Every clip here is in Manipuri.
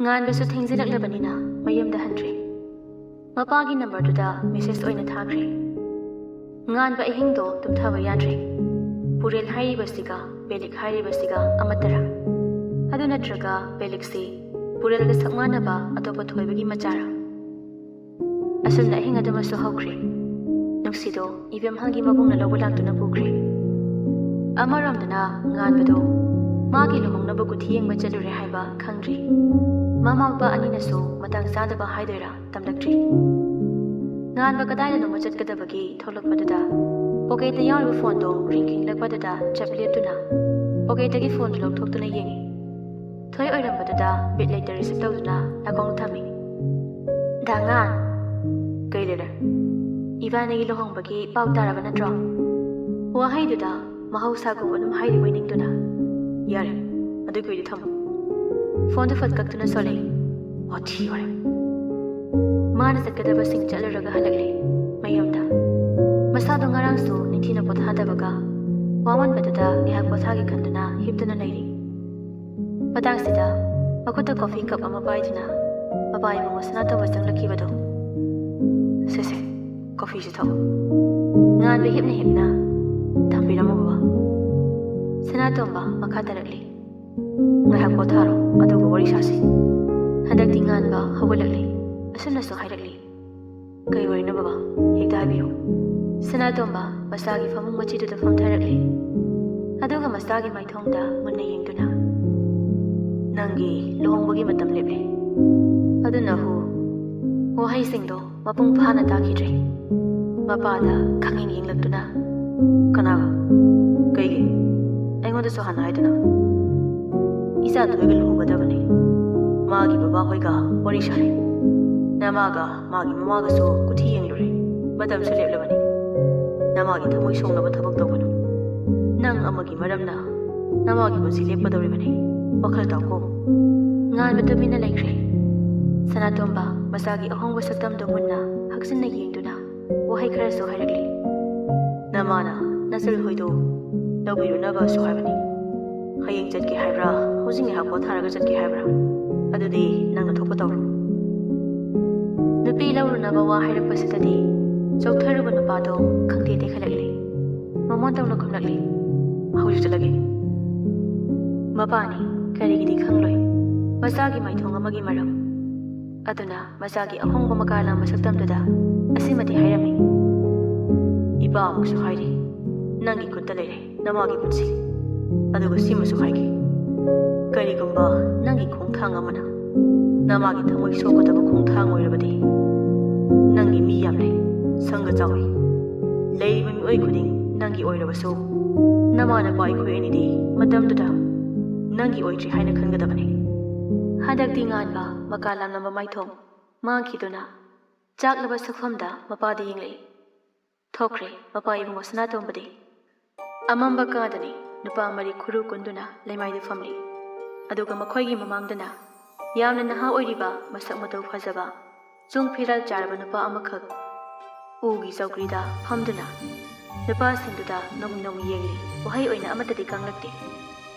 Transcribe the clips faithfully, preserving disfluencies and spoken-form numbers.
ꯉꯥꯟꯕꯁꯨ ꯊꯦꯡꯖꯤꯜꯂꯛꯂꯕꯅꯤꯅ ꯃꯌꯨꯝꯗ ꯍꯟꯈ꯭ꯔꯦ꯫ ꯃꯄꯥꯒꯤ ꯅꯝꯕꯔꯗꯨꯗ ꯃꯦꯁꯦꯖ ꯑꯣꯏꯅ ꯊꯥꯈ꯭ꯔꯦ꯫ ꯉꯥꯟꯕ ꯑꯍꯤꯡꯗꯣ ꯇꯨꯝꯊꯕ ꯌꯥꯗ꯭ꯔꯦ꯫ ꯄꯨꯔꯦꯜ ꯍꯥꯏꯔꯤꯕꯁꯤꯒ ꯕꯦꯂꯤꯛ ꯍꯥꯏꯔꯤꯕꯁꯤꯒ ꯑꯃꯠꯇꯔꯥ? ꯑꯗꯨ ꯅꯠꯇ꯭ꯔꯒ ꯕꯦꯂꯤꯛꯁꯤ ꯄꯨꯔꯦꯜꯒ ꯁꯛ ꯃꯥꯟꯅꯕ ꯑꯇꯣꯞꯄ ꯊꯣꯏꯕꯒꯤ ꯃꯆꯥꯔꯥ? ꯑꯁꯨꯝꯅ ꯑꯍꯤꯡ ꯑꯗꯨꯃꯁꯨ ꯍꯧꯈ꯭ꯔꯦ꯫ ꯅꯨꯡꯁꯤꯗꯣ ꯏꯕꯦꯝꯍꯜꯒꯤ ꯃꯕꯨꯡꯅ ꯂꯧꯕ ꯂꯥꯛꯇꯨꯅ ꯄꯨꯈ꯭ꯔꯦ꯫ ꯑꯃꯔꯣꯝꯗꯅ ꯉꯥꯟꯕꯗꯣ ꯃꯥꯒꯤ ꯂꯨꯍꯣꯡꯅꯕ ꯀꯨꯊꯤ ꯌꯦꯡꯕ ꯆꯠꯂꯨꯔꯦ ꯍꯥꯏꯕ ꯈꯪꯗ꯭ꯔꯤ꯫ ꯃꯃꯥ ꯃꯄꯥ ꯑꯅꯤꯅꯁꯨ ꯃꯇꯥꯡ ꯆꯥꯗꯕ ꯍꯥꯏꯗꯣꯏꯔꯥ ꯇꯝꯂꯛꯇ꯭ꯔꯤ꯫ ꯉꯥꯟꯕ ꯀꯗꯥꯏꯗꯅꯣꯃ ꯆꯠꯀꯗꯕꯒꯤ ꯊꯣꯛꯂꯛꯄꯗꯨꯗ ꯄꯣꯀꯦꯠꯇ ꯌꯥꯎꯔꯤꯕ ꯐꯣꯟꯗꯣ ꯔꯤꯡ ꯈꯤꯡꯂꯛꯄꯗꯨꯗ ꯆꯞ ꯂꯦꯞꯇꯨꯅ ꯄꯣꯀꯦꯠꯇꯒꯤ ꯐꯣꯟꯗꯨ ꯂꯧꯊꯣꯛꯇꯨꯅ ꯌꯦꯡꯉꯤ꯫ ꯊꯣꯏ ꯑꯣꯏꯔꯝꯕꯗꯨꯗ ꯕꯤꯠ ꯂꯩꯇ ꯔꯤꯁꯤꯞ ꯇꯧꯗꯨꯅ ꯅꯥꯀꯣꯡ ꯊꯝꯃꯤ꯫ "ꯗꯥ ꯉꯥꯟ!" "ꯀꯩ ꯂꯩꯔꯦ?" "ꯏꯕꯥꯅꯤꯒꯤ ꯂꯨꯍꯣꯡꯕꯒꯤ ꯄꯥꯎ ꯇꯥꯔꯕ ꯅꯠꯇ꯭ꯔꯣ?" ꯋꯥꯍꯩꯗꯨꯗ ꯃꯍꯧꯁꯥꯒꯨꯝ ꯑꯗꯨꯝ ꯍꯥꯏꯔꯤꯕꯣꯏ ꯅꯤꯡꯗꯨꯅ, "ꯌꯥꯔꯦ, ꯑꯗꯨꯒꯤ ꯑꯣꯏꯗꯤ ꯊꯝꯃꯨ꯫" ꯐꯣꯟꯗꯨ ꯐꯠ ꯀꯛꯇꯨꯅ ꯁꯣꯜꯂꯛꯏ꯫ ꯋꯥꯊꯤ ꯋꯥꯔꯦꯝ꯫ ꯃꯥꯅ ꯆꯠꯀꯗꯕꯁꯤꯡ ꯆꯠꯂꯨꯔꯒ ꯍꯜꯂꯛꯂꯦ ꯃꯌꯨꯝꯗ꯫ ꯃꯁꯥꯗꯣ ꯉꯔꯥꯡꯁꯨ ꯅꯤꯡꯊꯤꯅ ꯄꯣꯊꯥꯗꯕꯒ ꯋꯥꯃꯟꯕꯗꯨꯗ ꯉꯥꯏꯍꯥꯛ ꯄꯣꯊꯥꯒꯦ ꯈꯟꯗꯨꯅ ꯍꯤꯞꯇꯨꯅ ꯂꯩꯔꯤ꯫ ꯃꯇꯥꯡꯁꯤꯗ ꯃꯈꯨꯠꯇ ꯀꯣꯐꯤ ꯀꯞ ꯑꯃ ꯄꯥꯏꯗꯨꯅ ꯃꯄꯥ ꯏꯕꯨꯡꯉꯣ ꯁꯅꯥꯇꯣꯝꯕ ꯆꯪꯂꯛꯈꯤꯕꯗꯣ, "ꯁꯦ ꯁꯦ, ꯀꯣꯐꯤꯁꯤ ꯊꯛꯎ꯫" ꯉꯥꯟꯕ ꯍꯤꯞꯅ ꯍꯤꯞꯅ, "ꯊꯝꯕꯤꯔꯝꯃꯣ ꯕꯕꯥ꯫" ꯁꯅꯥꯇꯣꯝꯕ ꯃꯈꯥ ꯇꯥꯔꯛꯂꯤ꯫ "ꯉꯥꯏꯍꯥꯛ ꯄꯣꯊꯥꯔꯣ, ꯑꯗꯨꯒ ꯋꯥꯔꯤ ꯁꯥꯁꯤ꯫" ꯍꯟꯗꯛꯇꯤ ꯉꯥꯟꯕ ꯍꯧꯒꯠꯂꯛꯂꯤ꯫ ꯑꯁꯨꯝꯅꯁꯨ ꯍꯥꯏꯔꯛꯂꯤ, "ꯀꯩ ꯋꯥꯔꯤꯅꯣ ꯕꯕꯥ? ꯍꯦꯛꯇ ꯍꯥꯏꯕꯤꯌꯨ꯫" ꯁꯅꯥꯇꯣꯝꯕ ꯃꯆꯥꯒꯤ ꯐꯃꯨꯡ ꯃꯆꯤꯗꯨꯗ ꯐꯝꯊꯔꯛꯂꯤ꯫ ꯑꯗꯨꯒ ꯃꯆꯥꯒꯤ ꯃꯥꯏꯊꯣꯡꯗ ꯃꯨꯟꯅ ꯌꯦꯡꯗꯨꯅ, "ꯅꯪꯒꯤ ꯂꯨꯍꯣꯡꯕꯒꯤ ꯃꯇꯝ ꯂꯦꯞꯂꯦ꯫ ꯑꯗꯨꯅ ꯍꯨ, ꯋꯥꯍꯩꯁꯤꯡꯗꯣ ꯃꯄꯨꯡ ꯐꯥꯅ ꯇꯥꯈꯤꯗ꯭ꯔꯦ꯫" ꯃꯄꯥꯗ ꯈꯪꯌꯦꯡ ꯌꯦꯡꯂꯛꯇꯨꯅ, "ꯀꯅꯥꯒ? ꯀꯩꯒꯤ? ꯑꯩꯉꯣꯟꯗꯁꯨ ꯍꯥꯟꯅ ꯍꯥꯏꯗꯅ꯫" "ꯏꯆꯥ ꯊꯣꯏꯒ ꯂꯨꯍꯣꯡꯒꯗꯕꯅꯤ꯫ ꯃꯥꯒꯤ ꯕꯕꯥ ꯍꯣꯏꯒ ꯋꯥꯔꯤ ꯁꯥꯔꯦ꯫ ꯅꯃꯥꯒ ꯃꯥꯒꯤ ꯃꯃꯥꯒꯁꯨ ꯀꯨꯊꯤ ꯌꯦꯡꯂꯨꯔꯦ꯫ ꯃꯇꯝꯁꯨ ꯂꯦꯞꯂꯕꯅꯤ꯫ ꯅꯃꯥꯒꯤ ꯊꯃꯣꯏ ꯁꯣꯛꯅꯕ ꯊꯕꯛ ꯇꯧꯒꯅꯨ꯫ ꯅꯪ ꯑꯃꯒꯤ ꯃꯔꯝꯅ ꯅꯃꯥꯒꯤ ꯄꯨꯟꯁꯤ ꯂꯦꯞꯀꯗꯧꯔꯤꯕꯅꯤ꯫ ꯋꯥꯈꯜ ꯇꯥꯎꯀꯣ꯫" ꯉꯥꯟꯕ ꯇꯨꯃꯤꯟꯅ ꯂꯩꯈ꯭ꯔꯦ꯫ ꯁꯅꯥꯇꯣꯝꯕ ꯃꯆꯥꯒꯤ ꯑꯍꯣꯡꯕ ꯁꯛꯇꯝꯗꯨ ꯃꯨꯟꯅ ꯍꯛꯆꯤꯟꯅ ꯌꯦꯡꯗꯨꯅ ꯋꯥꯍꯩ ꯈꯔꯁꯨ ꯍꯥꯏꯔꯛꯂꯤ꯫ "ꯅꯃꯥꯅ ꯅꯆꯜ ꯍꯣꯏꯗꯨ ꯂꯧꯕꯤꯔꯨꯅꯕꯁꯨ ꯍꯥꯏꯕꯅꯤ꯫ ꯍꯌꯦꯡ ꯆꯠꯀꯦ ꯍꯥꯏꯕ꯭ꯔꯥ? ꯍꯧꯖꯤꯛ ꯉꯥꯏꯍꯥꯛ ꯄꯣꯊꯥꯔꯒ ꯆꯠꯀꯦ ꯍꯥꯏꯕ꯭ꯔꯥ? ꯑꯗꯨꯗꯤ ꯅꯪꯅ ꯊꯣꯛꯄ ꯇꯧꯔꯣ꯫ ꯅꯨꯄꯤ ꯂꯧꯔꯨꯅꯕ ꯋꯥ ꯍꯥꯏꯔꯛꯄꯁꯤꯗꯗꯤ ꯆꯣꯛꯊꯔꯨꯕ ꯅꯨꯄꯥꯗꯣ ꯈꯪꯇꯦ ꯇꯦꯈꯠꯂꯛꯂꯤ꯫ ꯃꯃꯣꯟ ꯇꯧꯅ ꯈꯨꯝꯂꯛꯂꯤ꯫ ꯍꯧꯖꯤꯛ ꯆꯠꯂꯒꯦ꯫ ꯃꯄꯥꯅꯤ, ꯀꯔꯤꯒꯤꯗꯤ ꯈꯪꯂꯣꯏ꯫ ꯃꯆꯥꯒꯤ ꯃꯥꯏꯊꯣꯡ ꯑꯃꯒꯤ ꯃꯔꯝ꯫ ꯑꯗꯨꯅ ꯃꯆꯥꯒꯤ ꯑꯍꯣꯡꯕ ꯃꯀꯥ ꯂꯥꯝꯕ ꯁꯛꯇꯝꯗꯨꯗ ꯑꯁꯤꯃꯗꯤ ꯍꯥꯏꯔꯝꯃꯤ꯫ ꯏꯄꯥ ꯑꯃꯨꯛꯁꯨ ꯍꯥꯏꯔꯤ, ꯅꯪꯒꯤ ꯈꯨꯠꯇ ꯂꯩꯔꯦ ꯅꯃꯥꯒꯤ ꯄꯨꯟꯁꯤ꯫ ꯑꯗꯨꯒ ꯁꯤꯃꯁꯨ ꯍꯥꯏꯒꯦ, ꯀꯔꯤꯒꯨꯝꯕ ꯅꯪꯒꯤ ꯈꯣꯡꯊꯥꯡ ꯑꯃꯅ ꯅꯃꯥꯒꯤ ꯊꯃꯣꯏ ꯁꯣꯛꯀꯗꯕ ꯈꯣꯡꯊꯥꯡ ꯑꯣꯏꯔꯕꯗꯤ, ꯅꯪꯒꯤ ꯃꯤ ꯌꯥꯝꯂꯦ, ꯁꯪꯒ ꯆꯥꯎꯏ, ꯂꯩꯔꯤꯕ ꯃꯤꯑꯣꯏ ꯈꯨꯗꯤꯡ ꯅꯪꯒꯤ ꯑꯣꯏꯔꯕꯁꯨ, ꯅꯃꯥ ꯅꯄꯥ ꯑꯩꯈꯣꯏ ꯑꯅꯤꯗꯤ ꯃꯇꯝꯗꯨꯗ ꯅꯪꯒꯤ ꯑꯣꯏꯗ꯭ꯔꯤ ꯍꯥꯏꯅ ꯈꯟꯒꯗꯕꯅꯤ꯫ ꯍꯟꯗꯛꯇꯤ ꯉꯥꯟꯕ ꯃꯀꯥ ꯂꯥꯝꯂꯝꯕ ꯃꯥꯏꯊꯣꯡ ꯃꯥꯡꯈꯤꯗꯨꯅ ꯆꯥꯛꯂꯕ ꯁꯛꯐꯝꯗ ꯃꯄꯥꯗ ꯌꯦꯡꯂꯛꯏ꯫ ꯊꯣꯛꯈ꯭ꯔꯦ ꯃꯄꯥ ꯏꯕꯨꯡꯉꯣ ꯁꯅꯥꯇꯣꯝꯕꯗꯤ꯫ ꯑꯃꯝꯕ ꯀꯥꯗꯅꯤ ꯅꯨꯄꯥ ꯃꯔꯤ ꯈꯨꯔꯨ ꯀꯨꯟꯗꯨꯅ ꯂꯩꯃꯥꯏꯗ ꯐꯝꯂꯤ꯫ ꯑꯗꯨꯒ ꯃꯈꯣꯏꯒꯤ ꯃꯃꯥꯡꯗꯅ ꯌꯥꯝꯅ ꯅꯍꯥ ꯑꯣꯏꯔꯤꯕ, ꯃꯁꯛ ꯃꯇꯧ ꯐꯖꯕ, ꯆꯨꯡ ꯐꯤꯔꯥꯜ ꯆꯥꯔꯕ ꯅꯨꯄꯥ ꯑꯃꯈꯛ ꯎꯒꯤ ꯆꯧꯀ꯭ꯔꯤꯗ ꯐꯝꯗꯨꯅ ꯅꯨꯄꯥꯁꯤꯡꯗꯨꯗ ꯅꯣꯡꯃꯤ ꯅꯣꯡꯃꯤ ꯌꯦꯡꯂꯤ꯫ ꯋꯥꯍꯩ ꯑꯣꯏꯅ ꯑꯃꯠꯇꯗꯤ ꯉꯥꯡꯂꯛꯇꯦ꯫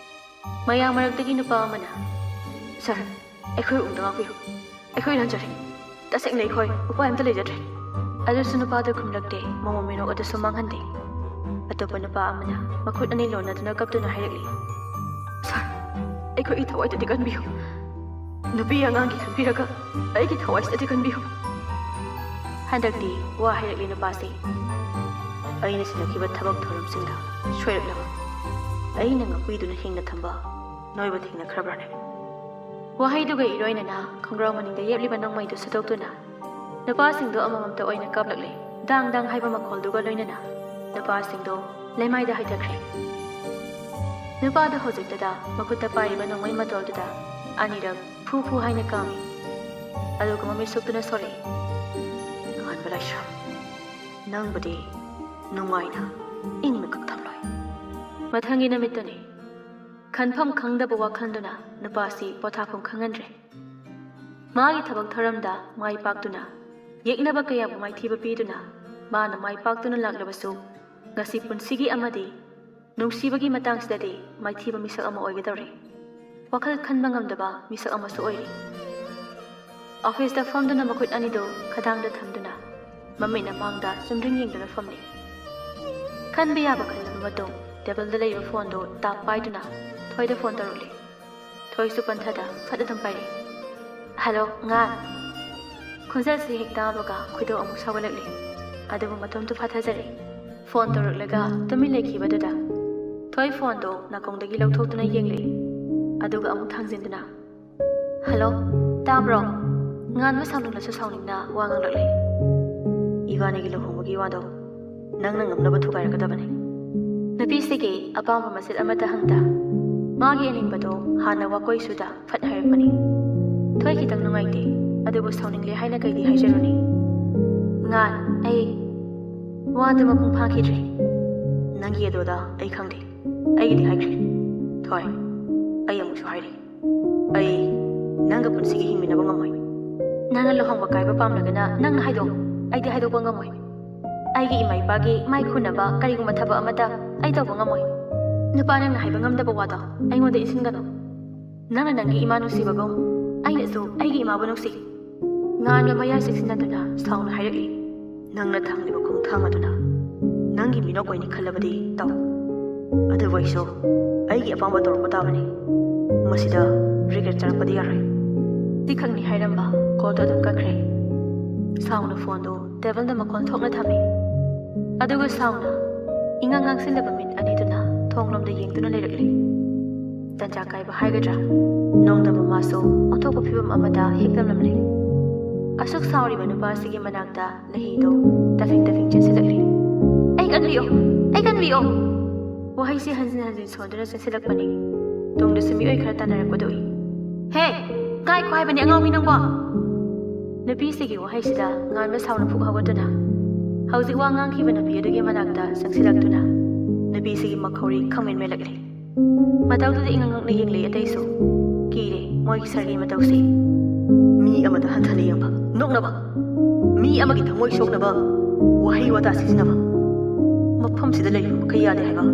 ꯃꯌꯥꯝ ꯃꯔꯛꯇꯒꯤ ꯅꯨꯄꯥ ꯑꯃꯅ, "ꯁꯥꯔ, ꯑꯩꯈꯣꯏ ꯎꯗ ꯉꯥꯛꯄꯤꯌꯨ꯫ ꯑꯩꯈꯣꯏ ꯍꯟꯖꯔꯦ꯫ ꯇꯁꯦꯡꯅ ꯑꯩꯈꯣꯏ ꯎꯄꯥꯏ ꯑꯝꯇ ꯂꯩꯖꯗ꯭ꯔꯦ꯫" ꯑꯗꯨꯁꯨ ꯅꯨꯄꯥꯗꯨ ꯈꯨꯝꯂꯛꯇꯦ, ꯃꯃꯣꯟ ꯃꯤꯅꯣꯛ ꯑꯗꯨꯁꯨ ꯃꯥꯡꯍꯟꯗꯦ꯫ ꯑꯇꯣꯞꯄ ꯅꯨꯄꯥ ꯑꯃꯅ ꯃꯈꯨꯠ ꯑꯅꯤ ꯂꯣꯟꯅꯗꯨꯅ ꯀꯞꯇꯨꯅ ꯍꯥꯏꯔꯛꯂꯤ, "ꯁꯥꯔ, ꯑꯩꯈꯣꯏꯒꯤ ꯊꯋꯥꯏꯗꯨꯗꯤ ꯀꯟꯕꯤꯌꯨ꯫ ꯅꯨꯄꯤ ꯑꯉꯥꯡꯒꯤ ꯈꯟꯕꯤꯔꯒ ꯑꯩꯒꯤ ꯊꯋꯥꯏꯁꯤꯗꯗꯤ ꯀꯟꯕꯤꯌꯨ꯫" ꯍꯟꯗꯛꯇꯤ ꯋꯥ ꯍꯥꯏꯔꯛꯂꯤ ꯅꯨꯄꯥꯁꯤ, "ꯑꯩꯅ ꯁꯤꯟꯅꯈꯤꯕ ꯊꯕꯛ ꯊꯧꯔꯝꯁꯤꯡꯗ ꯁꯣꯏꯔꯛꯂꯕ ꯑꯩꯅ ꯉꯥꯛꯄꯤꯗꯨꯅ ꯍꯤꯡꯅ ꯊꯝꯕ ꯅꯣꯏꯕꯨ ꯊꯦꯡꯅꯈ꯭ꯔꯕ꯭ꯔꯅꯦ?" ꯋꯥꯍꯩꯗꯨꯒ ꯏꯔꯣꯏꯅꯅ ꯈꯣꯡꯒ꯭ꯔꯥꯎ ꯃꯅꯤꯡꯗ ꯌꯦꯞꯂꯤꯕ ꯅꯣꯡꯃꯩꯗꯨ ꯁꯠꯇꯣꯛꯇꯨꯅ ꯅꯨꯄꯥꯁꯤꯡꯗꯣ ꯑꯃꯃꯝꯇ ꯑꯣꯏꯅ ꯀꯥꯞꯂꯛꯂꯦ꯫ ꯗꯥꯡ ꯗꯥꯡ ꯍꯥꯏꯕ ꯃꯈꯣꯜꯗꯨꯒ ꯂꯣꯏꯅꯅ ꯅꯨꯄꯥꯁꯤꯡꯗꯣ ꯂꯩꯃꯥꯏꯗ ꯍꯥꯏꯊꯈ꯭ꯔꯦ꯫ ꯅꯨꯄꯥꯗꯣ ꯍꯧꯖꯤꯛꯇꯗ ꯃꯈꯨꯠꯇ ꯄꯥꯏꯔꯤꯕ ꯅꯣꯡꯃꯩ ꯃꯇꯣꯜꯗꯨꯗ ꯑꯅꯤꯔꯛ ꯐꯨ ꯐꯨ ꯍꯥꯏꯅ ꯀꯥꯝꯃꯤ꯫ ꯑꯗꯨꯒ ꯃꯃꯤꯠ ꯁꯨꯛꯇꯨꯅ ꯁꯣꯜꯂꯛꯏ꯫ "ꯉꯥꯟꯕ ꯂꯥꯏꯁ꯭ꯔꯝ, ꯅꯪꯕꯨꯗꯤ ꯅꯨꯡꯉꯥꯏꯅ ꯏꯪꯅ ꯀꯛꯊꯝꯂꯣꯏ꯫" ꯃꯊꯪꯒꯤ ꯅꯨꯃꯤꯠꯇꯅꯤ꯫ ꯈꯟꯐꯝ ꯈꯪꯗꯕ ꯋꯥꯈꯜꯗꯨꯅ ꯅꯨꯄꯥꯁꯤ ꯄꯣꯊꯥꯐꯝ ꯈꯪꯍꯟꯗ꯭ꯔꯦ꯫ ꯃꯥꯒꯤ ꯊꯕꯛ ꯊꯧꯔꯝꯗ ꯃꯥꯏ ꯄꯥꯛꯇꯨꯅ, ꯌꯦꯛꯅꯕ ꯀꯌꯥꯕꯨ ꯃꯥꯏꯊꯤꯕ ꯄꯤꯗꯨꯅ, ꯃꯥꯅ ꯃꯥꯏ ꯄꯥꯛꯇꯨꯅ ꯂꯥꯛꯂꯕꯁꯨ, ꯉꯁꯤ ꯄꯨꯟꯁꯤꯒꯤ ꯑꯃꯗꯤ ꯅꯨꯡꯁꯤꯕꯒꯤ ꯃꯇꯥꯡꯁꯤꯗꯗꯤ ꯃꯥꯏꯊꯤꯕ ꯃꯤꯁꯛ ꯑꯃ ꯑꯣꯏꯒꯗꯧꯔꯦ꯫ ꯋꯥꯈꯜ ꯈꯟꯕ ꯉꯝꯗꯕ ꯃꯤꯁꯛ ꯑꯃꯁꯨ ꯑꯣꯏꯔꯤ꯫ ꯑꯣꯐꯤꯁꯇ ꯐꯝꯗꯨꯅ ꯃꯈꯨꯠ ꯑꯅꯤꯗꯨ ꯈꯗꯥꯡꯗ ꯊꯝꯗꯨꯅ ꯃꯃꯤꯠꯅ ꯃꯥꯡꯗ ꯆꯨꯝꯗ꯭ꯔꯤꯡ ꯌꯦꯡꯗꯨꯅ ꯐꯝꯂꯤ꯫ ꯈꯟꯕ ꯌꯥꯕ ꯈꯜꯂꯕ ꯃꯇꯨꯡ ꯇꯦꯕꯜꯗ ꯂꯩꯕ ꯐꯣꯟꯗꯨ ꯇꯥꯞ ꯄꯥꯏꯗꯨꯅ ꯊꯣꯏꯗ ꯐꯣꯟ ꯇꯧꯔꯛꯂꯤ꯫ ꯊꯣꯏꯁꯨ ꯄꯟꯊꯗ ꯐꯠ ꯑꯗꯨꯝ ꯄꯥꯏꯔꯛꯏ꯫ "ꯍꯜꯂꯣ, ꯉꯥꯟ꯫" ꯈꯣꯟꯖꯦꯜꯁꯤ ꯍꯦꯛ ꯇꯥꯕꯒ ꯈꯣꯏꯗꯧ ꯑꯃꯨꯛ ꯁꯥꯎꯒꯠꯂꯛꯂꯤ꯫ ꯑꯗꯨꯕꯨ ꯃꯇꯣꯝꯇ ꯐꯥꯊꯖꯔꯛꯏ꯫ ꯐꯣꯟ ꯇꯧꯔꯛꯂꯒ ꯇꯨꯃꯤꯟ ꯂꯩꯈꯤꯕꯗꯨꯗ ꯊꯣꯏ ꯐꯣꯟꯗꯨ ꯅꯥꯀꯣꯡꯗꯒꯤ ꯂꯧꯊꯣꯛꯇꯨꯅ ꯌꯦꯡꯂꯛꯏ꯫ ꯑꯗꯨꯒ ꯑꯃꯨꯛ ꯊꯥꯡꯖꯤꯟꯗꯨꯅ, "ꯍꯜꯂꯣ, ꯇꯥꯕ꯭ꯔꯣ?" ꯉꯥꯟꯕ ꯁꯥꯎꯅꯤꯡꯂꯁꯨ ꯁꯥꯎꯅꯤꯡꯅ ꯋꯥ ꯉꯥꯡꯂꯛꯂꯤ꯫ "ꯏꯕꯥꯅꯤꯒꯤ ꯂꯨꯍꯣꯡꯕꯒꯤ ꯋꯥꯗꯣ ꯅꯪꯅ ꯉꯝꯅꯕ ꯊꯨꯒꯥꯏꯔꯛꯀꯗꯕꯅꯤ꯫" ꯅꯨꯄꯤꯁꯤꯒꯤ ꯑꯄꯥꯝꯕ ꯃꯆꯦꯠ ꯑꯃꯠꯇ ꯍꯪꯗ ꯃꯥꯒꯤ ꯑꯅꯤꯡꯕꯗꯣ ꯍꯥꯟꯅ ꯋꯥꯀꯣꯏ ꯁꯨꯗ ꯐꯠ ꯍꯥꯏꯔꯛꯄꯅꯤ꯫ ꯊꯣꯏ ꯈꯤꯇꯪ ꯅꯨꯡꯉꯥꯏꯇꯦ, ꯑꯗꯨꯕꯨ ꯁꯥꯎꯅꯤꯡꯂꯦ ꯍꯥꯏꯅ ꯀꯩꯗꯤ ꯍꯥꯏꯖꯔꯨꯅꯤ? "ꯉꯥꯟ, ꯑꯩ ꯋꯥꯗꯨ ꯃꯄꯨꯡ ꯐꯥꯈꯤꯗ꯭ꯔꯦ꯫" "ꯅꯪꯒꯤ ꯑꯗꯨꯗ ꯑꯩ ꯈꯪꯗꯦ, ꯑꯩꯒꯤꯗꯤ ꯍꯥꯏꯈ꯭ꯔꯦ꯫" "ꯊꯣꯏ, ꯑꯩ ꯑꯃꯨꯛꯁꯨ ꯍꯥꯏꯔꯤ, ꯑꯩ ꯅꯪꯒ ꯄꯨꯟꯁꯤꯒꯤ ꯍꯤꯡꯃꯤꯟꯅꯕ ꯉꯝꯃꯣꯏ꯫" "ꯅꯪꯅ ꯂꯨꯍꯣꯡꯕ ꯀꯥꯏꯕ ꯄꯥꯝꯂꯒꯅ ꯅꯪꯅ ꯍꯥꯏꯗꯣꯛꯑꯣ, ꯑꯩꯗꯤ ꯍꯥꯏꯗꯣꯛꯄ ꯉꯝꯃꯣꯏ꯫ ꯑꯩꯒꯤ ꯏꯃꯥ ꯏꯄꯥꯒꯤ ꯃꯥꯏ ꯈꯨꯅꯕ ꯀꯔꯤꯒꯨꯝꯕ ꯊꯕꯛ ꯑꯃꯠꯇ ꯑꯩ ꯇꯧꯕ ꯉꯝꯃꯣꯏ꯫ ꯅꯨꯄꯥ ꯅꯪꯅ ꯍꯥꯏꯕ ꯉꯝꯗꯕ ꯋꯥꯗꯣ ꯑꯩꯉꯣꯟꯗ ꯏꯟꯁꯤꯟꯒꯅꯨ꯫ ꯅꯪꯅ ꯅꯪꯒꯤ ꯏꯃꯥ ꯅꯨꯡꯁꯤꯕꯒꯨꯝ ꯑꯩꯅꯁꯨ ꯑꯩꯒꯤ ꯏꯃꯥꯕꯨ ꯅꯨꯡꯁꯤ꯫" ꯉꯥꯟꯕ ꯃꯌꯥ ꯆꯦꯛꯁꯤꯟꯅꯗꯨꯅ ꯁꯥꯎꯅ ꯍꯥꯏꯔꯛꯏ꯫ "ꯅꯪꯅ ꯊꯥꯡꯂꯤꯕ ꯈꯣꯡꯊꯥꯡ ꯑꯗꯨꯅ ꯅꯪꯒꯤ ꯃꯤꯅꯣꯛ ꯑꯣꯏꯅꯤ ꯈꯜꯂꯕꯗꯤ ꯇꯧ꯫ ꯑꯗꯨꯕꯨ ꯑꯩꯁꯨ ꯑꯩꯒꯤ ꯑꯄꯥꯝꯕ ꯇꯧꯔꯛꯄ ꯇꯥꯕꯅꯤ꯫ ꯃꯁꯤꯗ ꯔꯤꯒ꯭ꯔꯦꯠ ꯆꯥꯔꯛꯄꯗꯤ ꯌꯥꯔꯣꯏ꯫" ꯁꯤꯈꯛꯅꯤ ꯍꯥꯏꯔꯝꯕ ꯀꯣꯜꯗꯣ ꯑꯗꯨꯝ ꯀꯛꯈ꯭ꯔꯦ꯫ ꯁꯥꯎꯅ ꯐꯣꯟꯗꯣ ꯇꯦꯕꯜꯗ ꯃꯈꯣꯟ ꯊꯣꯛꯅ ꯊꯝꯃꯤ꯫ ꯑꯗꯨꯒ ꯁꯥꯎꯅ ꯏꯉꯥꯡ ꯉꯥꯡꯁꯤꯜꯂꯕ ꯃꯤꯠ ꯑꯅꯤꯗꯨꯅ ꯊꯣꯡꯂꯣꯝꯗ ꯌꯦꯡꯗꯨꯅ ꯂꯩꯔꯛꯂꯤ꯫ ꯇꯟꯖꯥ ꯀꯥꯏꯕ ꯍꯥꯏꯒꯗ꯭ꯔꯥ, ꯅꯣꯡꯗꯝꯕ ꯃꯥꯁꯨ ꯑꯣꯟꯊꯣꯛꯄ ꯐꯤꯕꯝ ꯑꯃꯗ ꯍꯦꯛ ꯇꯝꯂꯝꯂꯦ꯫ ꯑꯁꯨꯛ ꯁꯥꯎꯔꯤꯕ ꯅꯨꯄꯥꯁꯤꯒꯤ ꯃꯅꯥꯛꯇ ꯂꯍꯤꯗꯣ ꯇꯥꯐꯤꯡ ꯇꯥꯐꯤꯡ ꯆꯦꯟꯁꯤꯜꯂꯛꯂꯤ꯫ "ꯑꯩ ꯀꯟꯕꯤꯌꯣ! ꯑꯩ ꯀꯟꯕꯤꯌꯣ!" ꯋꯥꯍꯩꯁꯤ ꯍꯟꯖꯤꯟ ꯍꯟꯖꯤꯟ ꯁꯣꯟꯗꯨꯅ ꯆꯦꯟꯁꯤꯜꯂꯛꯄꯅꯤ꯫ ꯇꯨꯡꯗꯁꯨ ꯃꯤꯑꯣꯏ ꯈꯔ ꯇꯥꯟꯅꯔꯛꯄꯗꯨ ꯎꯏ꯫ "ꯍꯦ! ꯉꯥꯏꯈꯣ ꯍꯥꯏꯕꯅꯤ, ꯑꯉꯥꯎꯕꯤ ꯅꯪꯕꯣ!" ꯅꯨꯄꯤꯁꯤꯒꯤ ꯋꯥꯍꯩꯁꯤꯗ ꯉꯥꯟꯕ ꯁꯥꯎꯅ ꯐꯨꯛ ꯍꯧꯒꯠꯇꯨꯅ ꯍꯧꯖꯤꯛ ꯋꯥ ꯉꯥꯡꯈꯤꯕ ꯅꯨꯄꯤ ꯑꯗꯨꯒꯤ ꯃꯅꯥꯛꯇ ꯆꯪꯁꯤꯜꯂꯛꯇꯨꯅ ꯅꯨꯄꯤꯁꯤꯒꯤ ꯃꯈꯧꯔꯤ ꯈꯪꯃꯦꯟ ꯃꯦꯜꯂꯛꯂꯤ꯫ ꯃꯇꯧꯗꯨꯗ ꯏꯉꯛ ꯉꯛꯅ ꯌꯦꯡꯂꯤ ꯑꯇꯩꯁꯨ꯫ ꯀꯤꯔꯦ ꯃꯣꯏꯒꯤ ꯁꯔꯒꯤ ꯃꯇꯧꯁꯤ꯫ ꯃꯤ ꯑꯃꯗ ꯍꯟꯊꯅ ꯌꯦꯡꯕ, ꯅꯣꯛꯅꯕ, ꯃꯤ ꯑꯃꯒꯤ ꯊꯃꯣꯏ ꯁꯣꯛꯅꯕ ꯋꯥꯍꯩ ꯋꯥꯇꯥ ꯁꯤꯖꯤꯟꯅꯕ꯫ ꯃꯐꯝꯁꯤꯗ ꯂꯩꯕ ꯃꯈꯩ ꯌꯥꯗꯦ ꯍꯥꯏꯕ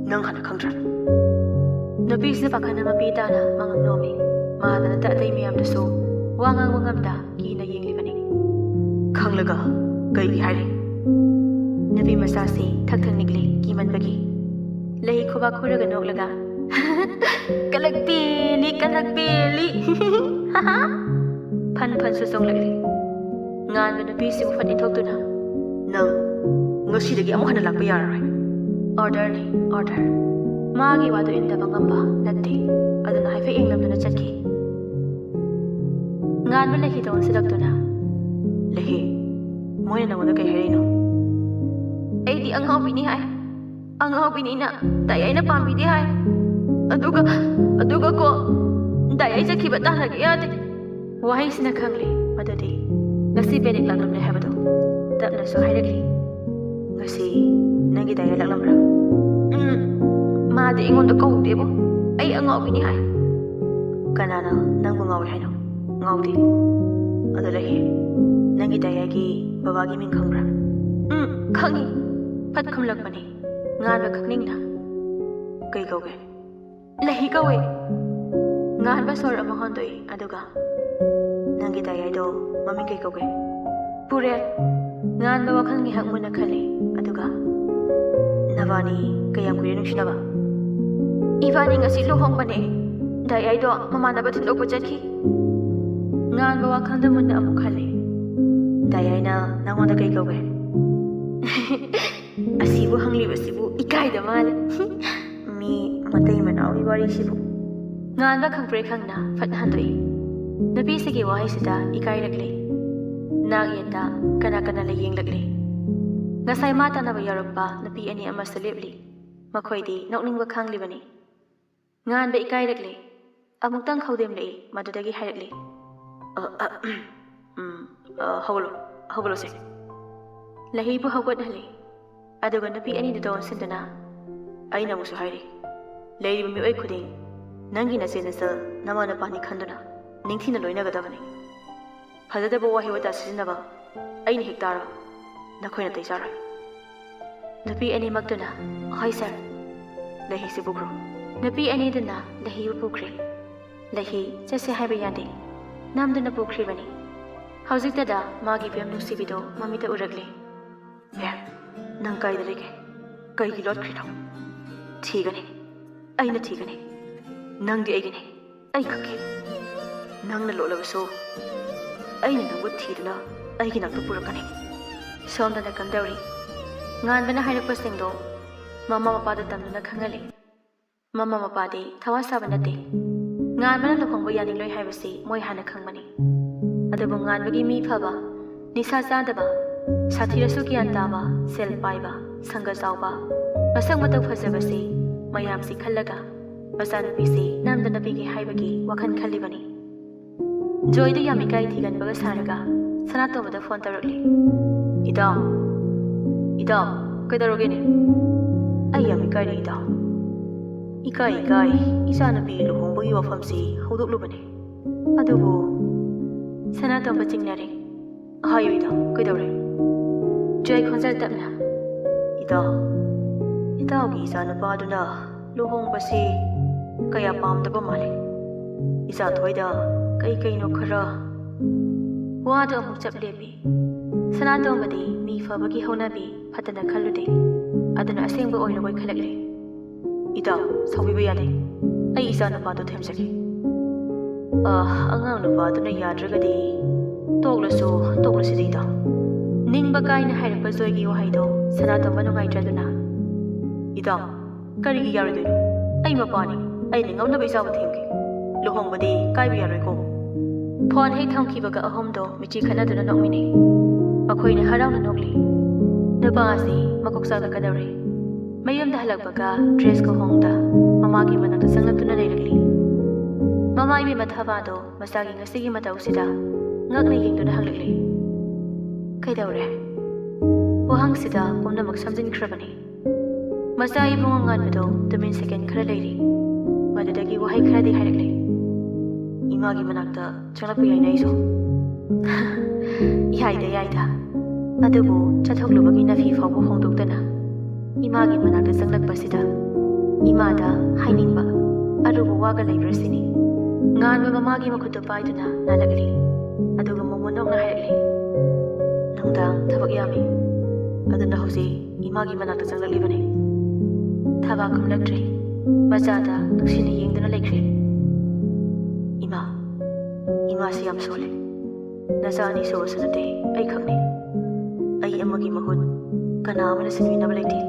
ꯅꯪ ꯍꯥꯟꯅ ꯈꯪꯗ꯭ꯔꯥ? ꯅꯨꯄꯤꯁꯤꯅ ꯄꯥꯈꯪ ꯑꯃ ꯄꯤ ꯇꯥꯅ ꯃꯉꯛ ꯅꯣꯝꯃꯤ꯫ ꯃꯥꯗ ꯅꯠꯇ ꯑꯇꯩ ꯃꯌꯥꯝꯗꯁꯨ ꯋꯥ ꯉꯥꯡꯕ ꯉꯝꯗ ꯀꯤꯅ ꯌꯦꯡꯂꯤꯕꯅꯤ꯫ "ꯈꯪꯂꯒ ꯀꯩꯒꯤ ꯍꯥꯏꯔꯤ?" ꯅꯨꯄꯤ ꯃꯆꯥꯁꯤ ꯊꯛ ꯊꯛ ꯅꯤꯛꯂꯤ ꯀꯤꯃꯟꯕꯒꯤ꯫ ꯂꯩ ꯈꯨꯕꯥꯛ ꯈꯨꯔꯒ ꯅꯣꯛꯂꯒ, "ꯀꯂꯛ ꯄꯦꯜꯂꯤ, ꯀꯂꯛ ꯄꯦꯜꯂꯤ!" ꯐꯟ ꯐꯟꯁꯨ ꯆꯣꯡꯂꯛꯂꯤ꯫ ꯉꯥꯟꯕ ꯅꯨꯄꯤꯁꯤꯕꯨ ꯐꯠ ꯏꯟꯊꯣꯛꯇꯨꯅ, "ꯅꯪ ꯉꯁꯤꯗꯒꯤ ꯑꯃꯨꯛ ꯍꯟꯅ ꯂꯥꯛꯄ ꯌꯥꯔꯔꯣꯏ꯫ Orderꯅꯤ, order꯫" ꯃꯥꯒꯤ ꯋꯥꯗꯨ ꯏꯟꯗꯕ ꯉꯝꯕ ꯅꯠꯇꯦ꯫ ꯑꯗꯨꯅ ꯍꯥꯏꯐꯦꯠ ꯌꯦꯡꯂꯝꯗꯨꯅ ꯆꯠꯈꯤ꯫ ꯉꯥꯟꯕ ꯂꯩꯍꯤꯗ ꯑꯣꯟꯁꯤꯜꯂꯛꯇꯨꯅ, "ꯂꯩꯍꯤ, ꯃꯣꯏꯅ ꯅꯉꯣꯟꯗ ꯀꯩ ꯍꯥꯏꯔꯛꯏꯅꯣ?" "ꯑꯩꯗꯤ ꯑꯉꯥꯎꯕꯤꯅꯤ ꯍꯥꯏ꯫ ꯑꯉꯥꯎꯕꯤꯅꯤꯅ ꯗꯥꯏꯌꯥꯏꯅ ꯄꯥꯝꯕꯤꯗꯦ ꯍꯥꯏ꯫ ꯑꯗꯨꯒ, ꯑꯗꯨꯒ ꯀꯣ, ꯗꯥꯏꯌꯥꯏ ꯆꯠꯈꯤꯕ ꯇꯥꯟꯅꯒꯦ ꯌꯥꯗꯦ꯫" ꯋꯥꯍꯩꯁꯤꯅ ꯈꯪꯂꯦ ꯃꯗꯨꯗꯤ ꯉꯁꯤ ꯄꯦꯔꯦꯛ ꯂꯥꯛꯂꯝꯂꯦ ꯍꯥꯏꯕꯗꯨ꯫ ꯇꯞꯅꯁꯨ ꯍꯥꯏꯔꯛꯂꯤ, "ꯉꯁꯤ ꯅꯪꯒꯤ ꯗꯥꯏꯌꯥꯏ ꯂꯥꯛꯂꯝꯕ꯭ꯔꯥ?" "ꯎꯝ, ꯃꯥꯗꯤ ꯑꯩꯉꯣꯟꯗ ꯀꯧꯗꯦꯕꯣ꯫ ꯑꯩ ꯑꯉꯥꯎꯕꯤꯅꯤ ꯍꯥꯏ꯫" "ꯀꯅꯥꯅ ꯅꯪꯕꯨ ꯉꯥꯎꯏ ꯍꯥꯏꯅꯣ?" "ꯉꯥꯎꯗꯦ꯫ ꯑꯗꯣ ꯂꯩꯍꯤ, ꯅꯪꯒꯤ ꯗꯥꯏꯌꯥꯏꯒꯤ ꯕꯕꯥꯒꯤ ꯃꯤꯡ ꯈꯪꯕ꯭ꯔꯥ?" "ꯎꯝ, ꯈꯪꯉꯤ꯫" ꯐꯠ ꯈꯨꯝꯂꯛꯄꯅꯤ ꯉꯥꯟꯕ ꯈꯪꯅꯤꯡꯅ꯫ "ꯀꯩ ꯀꯧꯒꯦ?" "ꯂꯩꯍꯤ ꯀꯧꯏ꯫" ꯉꯥꯟꯕ ꯁꯣꯔ ꯑꯃ ꯍꯣꯟꯗꯣꯛꯏ, ꯑꯗꯨꯒ, "ꯅꯪꯒꯤ ꯗꯥꯏꯌꯥꯏꯗꯣ ꯃꯃꯤꯡ ꯀꯩ ꯀꯧꯒꯦ?" "ꯄꯨꯔꯦꯜ꯫" ꯉꯥꯟꯕ ꯋꯥꯈꯜ ꯉꯥꯏꯍꯥꯛ ꯃꯨꯟꯅ ꯈꯜꯂꯤ, ꯑꯗꯨꯒ, "ꯅꯕꯥꯅꯤ ꯀꯌꯥꯝ ꯀꯨꯏꯔꯦ ꯅꯨꯡꯁꯤꯅꯕ?" "ꯏꯕꯥꯅꯤ ꯉꯁꯤ ꯂꯨꯍꯣꯡꯕꯅꯦ꯫ ꯗꯥꯏꯌꯥꯏꯗꯣ ꯃꯃꯥꯟꯅꯕ ꯊꯤꯟꯗꯣꯛꯄ ꯆꯠꯈꯤ꯫" ꯉꯥꯟꯕ ꯋꯥꯈꯜꯗ ꯃꯨꯟꯅ ꯑꯃꯨꯛ ꯈꯜꯂꯤ꯫ "ꯗꯥꯏꯌꯥꯏꯅ ꯅꯪꯉꯣꯟꯗ ꯀꯩ ꯀꯧꯒꯦ?" "ꯑꯁꯤꯕꯨ ꯍꯪꯂꯤꯕꯁꯤꯕꯨ ꯏꯀꯥꯏꯗ ꯃꯥꯜꯂꯦ꯫" "ꯃꯤ ꯃꯇꯩ ꯃꯅꯥꯎꯒꯤ ꯋꯥꯔꯤꯁꯤꯕꯨ꯫" ꯉꯥꯟꯕ ꯈꯪꯄ꯭ꯔꯦꯛ ꯈꯪꯅ ꯐꯠ ꯍꯟꯗꯣꯛꯏ꯫ ꯅꯨꯄꯤꯁꯤꯒꯤ ꯋꯥꯍꯩꯁꯤꯗ ꯏꯀꯥꯏꯔꯛꯂꯦ꯫ ꯅꯥꯛ ꯌꯦꯠꯇ ꯀꯅꯥ ꯀꯅꯥ ꯂꯩ ꯌꯦꯡꯂꯛꯂꯦ꯫ ꯉꯁꯥꯏ ꯃꯥ ꯇꯥꯟꯅꯕ ꯌꯥꯎꯔꯛꯄ ꯅꯨꯄꯤ ꯑꯅꯤ ꯑꯃꯁꯨ ꯂꯦꯞꯂꯤ꯫ ꯃꯈꯣꯏꯗꯤ ꯅꯣꯛꯅꯤꯡꯕ ꯈꯥꯡꯂꯤꯕꯅꯤ꯫ ꯉꯥꯟꯕ ꯏꯀꯥꯏꯔꯛꯂꯦ꯫ ꯑꯃꯨꯛꯇꯪ ꯈꯧꯗꯦꯝꯂꯛꯏ, ꯃꯗꯨꯗꯒꯤ ꯍꯥꯏꯔꯛꯂꯤ, "ꯑ, ꯑ, ꯎꯝ, ꯑ, ꯍꯧꯒꯠꯂꯣ, ꯍꯧꯒꯠꯂꯣꯁꯦ꯫" ꯂꯩꯍꯤꯕꯨ ꯍꯧꯒꯠꯍꯜꯂꯤ꯫ ꯑꯗꯨꯒ ꯅꯨꯄꯤ ꯑꯅꯤꯗꯨꯗ ꯑꯣꯟꯁꯤꯟꯗꯨꯅ, "ꯑꯩꯅ ꯑꯃꯨꯛꯁꯨ ꯍꯥꯏꯔꯤ, ꯂꯩꯔꯤꯕ ꯃꯤꯑꯣꯏ ꯈꯨꯗꯤꯡ ꯅꯪꯒꯤ ꯅꯆꯦ ꯅꯆꯜ ꯅꯃꯥ ꯅꯄꯥꯅꯤ ꯈꯟꯗꯨꯅ ꯅꯤꯡꯊꯤꯅ ꯂꯣꯏꯅꯒꯗꯕꯅꯤ꯫ ꯐꯖꯗꯕ ꯋꯥꯍꯩ ꯋꯥꯇꯥ ꯁꯤꯖꯤꯟꯅꯕ ꯑꯩꯅ ꯍꯦꯛ ꯇꯥꯔꯕ ꯅꯈꯣꯏꯅ ꯇꯩ ꯆꯥꯔꯣꯏ꯫" ꯅꯨꯄꯤ ꯑꯅꯤꯃꯛꯇꯨꯅ, "ꯍꯣꯏ ꯁꯥꯔ꯫" ꯂꯩꯍꯤꯁꯤ ꯄꯨꯈ꯭ꯔꯣ꯫ ꯅꯨꯄꯤ ꯑꯅꯤꯗꯨꯅ ꯂꯩꯍꯤꯕꯨ ꯄꯨꯈ꯭ꯔꯦ꯫ ꯂꯩꯍꯤ ꯆꯠꯁꯦ ꯍꯥꯏꯕ ꯌꯥꯗꯦ, ꯅꯝꯗꯨꯅ ꯄꯨꯈ꯭ꯔꯤꯕꯅꯤ꯫ ꯍꯧꯖꯤꯛꯇꯗ ꯃꯥꯒꯤ ꯕꯦꯝ ꯅꯨꯡꯁꯤꯕꯤꯗꯣ ꯃꯃꯤꯠꯇ ꯎꯔꯛꯂꯦ꯫ "ꯕꯦꯝ, ꯅꯪ ꯀꯥꯏꯗ ꯂꯩꯒꯦ? ꯀꯩꯒꯤ ꯂꯣꯠꯈ꯭ꯔꯤꯅꯣ? ꯊꯤꯒꯅꯤ, ꯑꯩꯅ ꯊꯤꯒꯅꯤ꯫ ꯅꯪꯗꯤ ꯑꯩꯒꯤꯅꯤ, ꯑꯩ ꯈꯛꯀꯤ꯫ ꯅꯪꯅ ꯂꯣꯠꯂꯕꯁꯨ ꯑꯩꯅ ꯅꯪꯕꯨ ꯊꯤꯗꯨꯅ ꯑꯩꯒꯤ ꯅꯥꯛꯇ ꯄꯨꯔꯛꯀꯅꯤ꯫" ꯁꯣꯝꯗꯅ ꯀꯝꯗꯧꯔꯤ? ꯉꯥꯟꯕꯅ ꯍꯥꯏꯔꯛꯄꯁꯤꯡꯗꯣ ꯃꯃꯥ ꯃꯄꯥꯗ ꯇꯝꯗꯨꯅ ꯈꯪꯍꯜꯂꯤ꯫ ꯃꯃꯥ ꯃꯄꯥꯗꯤ ꯊꯋꯥ ꯁꯥꯕ ꯅꯠꯇꯦ꯫ ꯉꯥꯟꯕꯅ ꯂꯨꯍꯣꯡꯕ ꯌꯥꯅꯤꯡꯂꯣꯏ ꯍꯥꯏꯕꯁꯤ ꯃꯣꯏ ꯍꯥꯟꯅ ꯈꯪꯕꯅꯤ꯫ ꯑꯗꯨꯕꯨ ꯉꯥꯟꯕꯒꯤ ꯃꯤ ꯐꯕ, ꯅꯤꯁꯥ ꯆꯥꯗꯕ, ꯁꯥꯊꯤꯔꯁꯨ ꯒ꯭ꯌꯥꯟ ꯇꯥꯕ, ꯁꯦꯜ ꯄꯥꯏꯕ, ꯁꯪꯒ ꯆꯥꯎꯕ, ꯃꯁꯛ ꯃꯇꯧ ꯐꯖꯕꯁꯤ ꯃꯌꯥꯝꯁꯤ ꯈꯜꯂꯒ ꯃꯆꯥꯅꯨꯄꯤꯁꯤ ꯅꯝꯗꯅ ꯄꯤꯒꯦ ꯍꯥꯏꯕꯒꯤ ꯋꯥꯈꯜ ꯈꯜꯂꯤꯕꯅꯤ꯫ ꯖꯣꯏꯗꯨ ꯌꯥꯝ ꯏꯀꯥꯏ ꯊꯤꯒꯟꯕꯒ ꯁꯥꯔꯒ ꯁꯅꯥꯇꯣꯝꯕꯗ ꯐꯣꯟ ꯇꯧꯔꯛꯂꯤ꯫ "ꯏꯇꯥꯎ, ꯏꯇꯥꯎ, ꯀꯩꯗꯧꯔꯒꯦꯅꯦ?" "ꯑꯩ ꯌꯥꯝ ꯏꯀꯥꯏꯔꯦ ꯏꯇꯥꯎ꯫ ꯏꯀꯥꯏ ꯏꯀꯥꯏ ꯏꯆꯥꯅꯨꯄꯤ ꯂꯨꯍꯣꯡꯕꯒꯤ ꯋꯥꯐꯝꯁꯤ ꯍꯧꯗꯣꯛꯂꯨꯕꯅꯦ꯫ ꯑꯗꯨꯕꯨ..." ꯁꯅꯥꯇꯣꯝꯕ ꯆꯤꯡꯅꯔꯦ꯫ "ꯍꯥꯏꯌꯨ ꯏꯇꯥꯎ, ꯀꯩꯗꯧꯔꯦ?" ꯖꯣꯏ ꯈꯣꯟꯖꯦꯜ ꯇꯞꯅ, "ꯏꯇꯥꯎ, ꯏꯇꯥꯎꯒꯤ ꯏꯆꯥꯅꯨꯄꯥꯗꯨꯅ ꯂꯨꯍꯣꯡꯕꯁꯤ ꯀꯌꯥ ꯄꯥꯝꯗꯕ ꯃꯥꯜꯂꯦ꯫ ꯏꯆꯥ ꯊꯣꯏꯗ ꯀꯩ ꯀꯩꯅꯣ ꯈꯔ..." ꯋꯥꯗꯨ ꯑꯃꯨꯛ ꯆꯞ ꯂꯦꯞꯄꯤ꯫ ꯁꯅꯥꯇꯣꯝꯕꯗꯤ ꯃꯤ ꯐꯕꯒꯤ ꯍꯧꯅꯕꯤ ꯐꯠꯇꯅ ꯈꯜꯂꯨꯗꯦ꯫ ꯑꯗꯨꯅ ꯑꯁꯦꯡꯕ ꯑꯣꯏꯔꯕꯣꯏ ꯈꯜꯂꯛꯂꯦ꯫ "ꯏꯇꯥꯎ, ꯁꯥꯎꯕꯤꯕ ꯌꯥꯗꯦ꯫ ꯑꯩ ꯏꯆꯥ ꯅꯨꯄꯥꯗꯨ ꯊꯦꯝꯖꯒꯦ꯫ ꯑ, ꯑꯉꯥꯡ ꯅꯨꯄꯥꯗꯨꯅ ꯌꯥꯗ꯭ꯔꯒꯗꯤ ꯇꯣꯛꯂꯁꯨ ꯇꯣꯛꯂꯁꯤꯗ ꯏꯇꯥꯎ꯫" ꯅꯤꯡꯕ ꯀꯥꯏꯅ ꯍꯥꯏꯔꯛꯄ ꯖꯣꯏꯒꯤ ꯋꯥꯍꯩꯗꯣ ꯁꯅꯥꯇꯣꯝꯕ ꯅꯨꯡꯉꯥꯏꯇ꯭ꯔꯗꯨꯅ, "ꯏꯇꯥꯎ, ꯀꯔꯤꯒꯤ ꯌꯥꯔꯣꯏꯗꯣꯏꯅꯣ? ꯑꯩ ꯃꯄꯥꯅꯤ, ꯑꯩꯅ ꯉꯝꯅꯕ ꯏꯆꯥꯕꯨ ꯊꯦꯝꯒꯦ꯫ ꯂꯨꯍꯣꯡꯕꯗꯤ ꯀꯥꯏꯕ ꯌꯥꯔꯣꯏꯀꯣ꯫" ꯐꯣꯟ ꯍꯦꯛ ꯊꯝꯈꯤꯕꯒ ꯑꯍꯨꯝꯗꯣ ꯃꯤꯠꯆꯤ ꯈꯠꯅꯗꯨꯅ ꯅꯣꯛꯃꯤꯟꯅꯩ꯫ ꯃꯈꯣꯏꯅ ꯍꯔꯥꯎꯅ ꯅꯣꯛꯂꯤ꯫ ꯅꯨꯄꯥ ꯑꯁꯤ ꯃꯀꯣꯛ ꯆꯥꯛꯂꯛꯀꯗꯧꯔꯦ꯫ ꯃꯌꯨꯝꯗ ꯍꯜꯂꯛꯄꯒ ꯗ꯭ꯔꯦꯁ ꯈꯨꯍꯣꯡꯗ ꯃꯃꯥꯒꯤ ꯃꯅꯥꯛꯇ ꯆꯪꯂꯛꯇꯨꯅ ꯂꯩꯔꯛꯂꯤ꯫ ꯃꯃꯥ ꯏꯕꯦꯝꯃ ꯊꯕꯥꯗꯣ ꯃꯆꯥꯒꯤ ꯉꯁꯤꯒꯤ ꯃꯇꯧꯁꯤꯗ ꯉꯛꯅ ꯌꯦꯡꯗꯨꯅ ꯍꯪꯂꯛꯂꯤ꯫ "ꯀꯩꯗꯧꯔꯦ?" ꯋꯥꯍꯪꯁꯤꯗ ꯄꯨꯝꯅꯃꯛ ꯁꯝꯖꯤꯟꯈ꯭ꯔꯕꯅꯤ꯫ ꯃꯆꯥ ꯏꯕꯨꯡꯉꯣ ꯉꯥꯟꯕꯗꯣ ꯇꯨꯃꯤꯟ ꯁꯦꯀꯦꯟ ꯈꯔ ꯂꯩꯔꯤ꯫ ꯃꯗꯨꯗꯒꯤ ꯋꯥꯍꯩ ꯈꯔꯗꯤ ꯍꯥꯏꯔꯛꯂꯦ꯫ "ꯏꯃꯥꯒꯤ ꯃꯅꯥꯛꯇ ꯆꯪꯂꯛꯄ ꯌꯥꯏꯅꯦ ꯑꯩꯁꯨ?" "ꯌꯥꯏꯗ, ꯌꯥꯏꯗ꯫ ꯑꯗꯨꯕꯨ ꯆꯠꯊꯣꯛꯂꯨꯕꯒꯤ ꯅꯐꯤ ꯐꯥꯎꯕ ꯍꯣꯡꯗꯣꯛꯇꯅ ꯏꯃꯥꯒꯤ ꯃꯅꯥꯛꯇ ꯆꯪꯂꯛꯄꯁꯤꯗ ꯏꯃꯥꯗ ꯍꯥꯏꯅꯤꯡꯕ ꯑꯔꯨꯕ ꯋꯥꯒ ꯂꯩꯕ꯭ꯔꯥ ꯁꯤꯅꯤ꯫ ꯉꯥꯟꯕ ꯃꯃꯥꯒꯤ ꯃꯈꯨꯠꯇꯨ ꯄꯥꯏꯗꯨꯅ ꯅꯥꯜꯂꯛꯂꯤ꯫ ꯑꯗꯨꯒ ꯃꯣꯃꯣꯟ ꯅꯣꯛꯅ ꯍꯥꯏꯔꯛꯂꯤ, "ꯅꯨꯡꯗꯥꯡ ꯊꯕꯛ ꯌꯥꯝꯃꯤ, ꯑꯗꯨꯅ ꯍꯧꯖꯤꯛ ꯏꯃꯥꯒꯤ ꯃꯅꯥꯛꯇ ꯆꯪꯂꯛꯂꯤꯕꯅꯤ꯫" ꯊꯕꯥ ꯈꯨꯝꯂꯛꯇ꯭ꯔꯦ꯫ ꯃꯆꯥꯗ ꯅꯨꯡꯁꯤꯅ ꯌꯦꯡꯗꯨꯅ ꯂꯩꯈ꯭ꯔꯦ꯫ "ꯏꯃꯥ, ꯏꯃꯥꯁꯤ ꯌꯥꯝ ꯁꯣꯜꯂꯦ꯫ ꯅꯆꯥ ꯑꯅꯤ ꯁꯨꯕꯁꯨ ꯅꯠꯇꯦ, ꯑꯩ ꯈꯪꯅꯩ꯫ ꯑꯩ ꯑꯃꯒꯤ ꯃꯍꯨꯠ ꯀꯅꯥ ꯑꯃꯅ ꯁꯤꯟꯕꯤꯅꯕ ꯂꯩꯇꯦ꯫"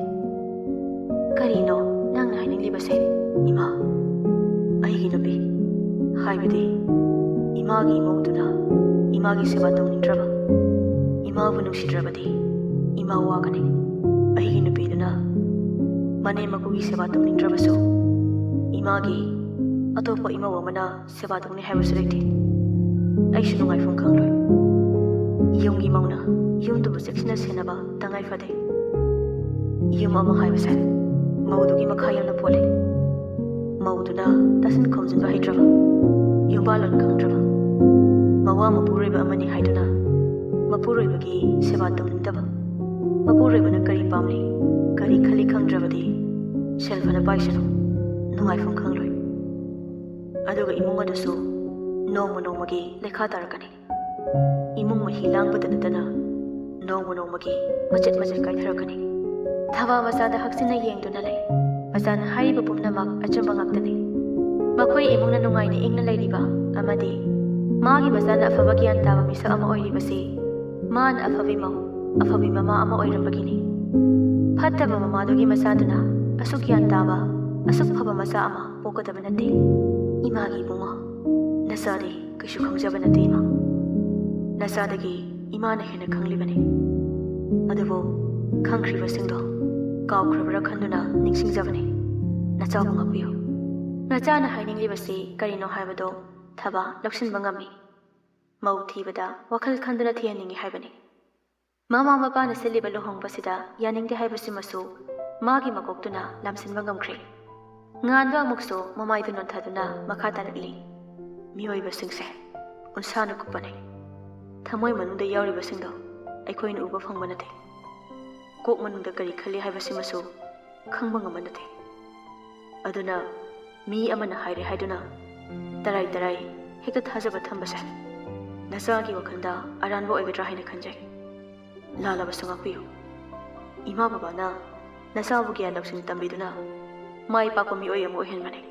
"ꯀꯔꯤꯅꯣ ꯅꯪꯅ ꯍꯥꯏꯅꯤꯡꯂꯤꯕꯁꯦ?" "ꯏꯃꯥ, ꯑꯩꯒꯤ ꯅꯨꯄꯤ, ꯍꯥꯏꯕꯗꯤ ꯏꯃꯥꯒꯤ ꯏꯃꯧꯗꯨꯅ ꯏꯃꯥꯒꯤ ꯁꯦꯕꯥ ꯇꯧꯅꯤꯡꯗ꯭ꯔꯕ, ꯏꯃꯥꯕꯨ ꯅꯨꯡꯁꯤꯗ꯭ꯔꯕꯗꯤ ꯏꯃꯥ ꯋꯥꯒꯅꯤ꯫ ꯑꯩꯒꯤ ꯅꯨꯄꯤꯗꯨꯅ ꯃꯅꯦꯝ ꯃꯀꯨꯒꯤ ꯁꯦꯕꯥ ꯇꯧꯅꯤꯡꯗ꯭ꯔꯕꯁꯨ ꯏꯃꯥꯒꯤ ꯑꯇꯣꯞꯄ ꯏꯃꯧ ꯑꯃꯅ ꯁꯦꯕꯥ ꯇꯧꯅꯤ ꯍꯥꯏꯕꯁꯨ ꯂꯩꯇꯦ꯫ ꯑꯩꯁꯨ ꯅꯨꯡꯉꯥꯏꯐꯝ ꯈꯪꯂꯣꯏ꯫ ꯌꯨꯝꯒꯤ ꯃꯧꯅ ꯌꯨꯝꯗꯨꯕꯨ ꯆꯦꯛꯁꯤꯟꯅ ꯁꯦꯟꯅꯕ ꯇꯉꯥꯏ ꯐꯗꯦ꯫ ꯌꯨꯝ ꯑꯃ ꯍꯥꯏꯕꯁꯦ ꯃꯧꯗꯨꯒꯤ ꯃꯈꯥ ꯌꯥꯝꯅ ꯄꯣꯜꯂꯤ꯫ ꯃꯧꯗꯨꯅ ꯇꯥꯁꯤꯟ ꯈꯣꯝꯖꯤꯟꯕ ꯍꯩꯇ꯭ꯔꯕ, ꯌꯨꯝꯕꯥꯜꯂꯣꯟ ꯈꯪꯗ꯭ꯔꯕ, ꯃꯋꯥ ꯃꯄꯨꯔꯣꯏꯕ ꯑꯃꯅꯤ ꯍꯥꯏꯗꯨꯅ ꯃꯄꯨꯔꯣꯏꯕꯒꯤ ꯁꯦꯕꯥ ꯇꯧꯅꯤꯡꯗꯕ, ꯃꯄꯨꯔꯣꯏꯕꯅ ꯀꯔꯤ ꯄꯥꯝꯂꯤ, ꯀꯔꯤ ꯈꯜꯂꯤ ꯈꯪꯗ꯭ꯔꯕꯗꯤ ꯁꯦꯜ ꯐꯅ ꯄꯥꯏꯁꯅꯨ, ꯅꯨꯡꯉꯥꯏꯐꯝ ꯈꯪꯂꯣꯏ꯫ ꯑꯗꯨꯒ ꯏꯃꯨꯡ ꯑꯗꯨꯁꯨ ꯅꯣꯡꯃ ꯅꯣꯡꯃꯒꯤ ꯂꯩꯈꯥ ꯇꯥꯔꯛꯀꯅꯤ꯫ ꯏꯃꯨꯡ ꯃꯍꯤ ꯂꯥꯡꯕꯗ ꯅꯠꯇꯅ ꯅꯣꯡꯃ ꯅꯣꯡꯃꯒꯤ ꯃꯆꯦꯠ ꯃꯆꯦꯠ ꯀꯥꯏꯊꯔꯛꯀꯅꯤ꯫" ꯊꯕꯥ ꯃꯆꯥꯗ ꯍꯛꯆꯤꯟꯅ ꯌꯦꯡꯗꯨꯅ ꯂꯩ꯫ ꯃꯆꯥꯅ ꯍꯥꯏꯔꯤꯕ ꯄꯨꯝꯅꯃꯛ ꯑꯆꯨꯝꯕ ꯉꯥꯛꯇꯅꯤ꯫ ꯃꯈꯣꯏ ꯏꯃꯨꯡꯅ ꯅꯨꯡꯉꯥꯏꯅ ꯏꯪꯅ ꯂꯩꯔꯤꯕ ꯑꯃꯗꯤ ꯃꯥꯒꯤ ꯃꯆꯥꯅ ꯑꯐꯕ ꯒ꯭ꯌꯥꯟ ꯇꯥꯕ ꯃꯤꯁꯛ ꯑꯃ ꯑꯣꯏꯔꯤꯕꯁꯤ ꯃꯥꯅ ꯑꯐꯕꯤ ꯃꯧ, ꯑꯐꯕꯤ ꯃꯃꯥ ꯑꯃ ꯑꯣꯏꯔꯝꯕꯒꯤꯅꯤ꯫ ꯐꯠꯇꯕ ꯃꯃꯥꯗꯨꯒꯤ ꯃꯆꯥꯗꯨꯅ ꯑꯁꯨꯛ ꯒ꯭ꯌꯥꯟ ꯇꯥꯕ, ꯑꯁꯨꯛ ꯐꯕ ꯃꯆꯥ ꯑꯃ ꯄꯣꯛꯀꯗꯕ ꯅꯠꯇꯦ꯫ ꯏꯃꯥꯒꯤ ꯏꯕꯨꯡꯉꯣ, ꯅꯆꯥꯗꯤ ꯀꯩꯁꯨ ꯈꯪꯖꯕ ꯅꯠꯇꯦ, ꯏꯃꯥ꯫ ꯅꯆꯥꯗꯒꯤ ꯏꯃꯥꯅ ꯍꯦꯟꯅ ꯈꯪꯂꯤꯕꯅꯤ꯫ ꯑꯗꯨꯕꯨ ꯈꯪꯈ꯭ꯔꯤꯕꯁꯤꯡꯗꯣ ꯀꯥꯎꯈ꯭ꯔꯕ꯭ꯔꯥ ꯈꯟꯗꯨꯅ ꯅꯤꯡꯁꯤꯡꯖꯕꯅꯤ꯫ ꯅꯆꯥꯕꯨ ꯉꯥꯛꯄꯤꯌꯨ꯫ ꯅꯆꯥꯅ ꯍꯥꯏꯅꯤꯡꯂꯤꯕꯁꯤ ꯀꯔꯤꯅꯣ ꯍꯥꯏꯕꯗꯣ ꯊꯕꯥ ꯂꯧꯁꯤꯟꯕ ꯉꯝꯃꯤ꯫ ꯃꯧ ꯊꯤꯕꯗ ꯋꯥꯈꯜ ꯈꯟꯗꯨꯅ ꯊꯤꯍꯟꯅꯤꯡꯏ ꯍꯥꯏꯕꯅꯤ꯫ ꯃꯃꯥ ꯃꯄꯥꯅ ꯁꯤꯜꯂꯤꯕ ꯂꯨꯍꯣꯡꯕꯁꯤꯗ ꯌꯥꯅꯤꯡꯗꯦ ꯍꯥꯏꯕꯁꯤꯃꯁꯨ ꯃꯥꯒꯤ ꯃꯀꯣꯛꯇꯨꯅ ꯂꯥꯝꯁꯤꯟꯕ ꯉꯝꯈ꯭ꯔꯦ꯫ ꯉꯥꯟꯕ ꯑꯃꯨꯛꯁꯨ ꯃꯃꯥꯏꯗꯨ ꯅꯣꯟꯊꯗꯨꯅ ꯃꯈꯥ ꯇꯥꯔꯛꯂꯤ꯫ "ꯃꯤꯑꯣꯏꯕꯁꯤꯡꯁꯦ ꯎꯟꯁꯥꯅ ꯀꯨꯞꯄꯅꯤ꯫ ꯊꯃꯣꯏ ꯃꯅꯨꯡꯗ ꯌꯥꯎꯔꯤꯕꯁꯤꯡꯗꯣ ꯑꯩꯈꯣꯏꯅ ꯎꯕ ꯐꯪꯕ ꯅꯠꯇꯦ꯫ ꯀꯣꯛ ꯃꯅꯨꯡꯗ ꯀꯔꯤ ꯈꯜꯂꯤ ꯍꯥꯏꯕꯁꯤꯃꯁꯨ ꯈꯪꯕ ꯉꯝꯕ ꯅꯠꯇꯦ꯫ ꯑꯗꯨꯅ ꯃꯤ ꯑꯃꯅ ꯍꯥꯏꯔꯦ ꯍꯥꯏꯗꯨꯅ ꯇꯔꯥꯏ ꯇꯔꯥꯏ ꯍꯦꯛꯇ ꯊꯥꯖꯕ ꯊꯝꯕꯁꯦ ꯅꯆꯥꯒꯤ ꯋꯥꯈꯜꯗ ꯑꯔꯥꯟꯕ ꯑꯣꯏꯒꯗ꯭ꯔꯥ ꯍꯥꯏꯅ ꯈꯟꯖꯩ꯫ ꯂꯥꯜꯂꯕꯁꯨ ꯉꯥꯛꯄꯤꯌꯨ꯫ ꯏꯃꯥ ꯕꯕꯥꯅ ꯅꯆꯥꯕꯨ ꯒ꯭ꯌꯥꯟ ꯂꯧꯁꯤꯡ ꯇꯝꯕꯤꯗꯨꯅ ꯃꯥꯏ ꯄꯥꯛꯄ ꯃꯤꯑꯣꯏ ꯑꯃ ꯑꯣꯏꯍꯟꯕꯅꯤ꯫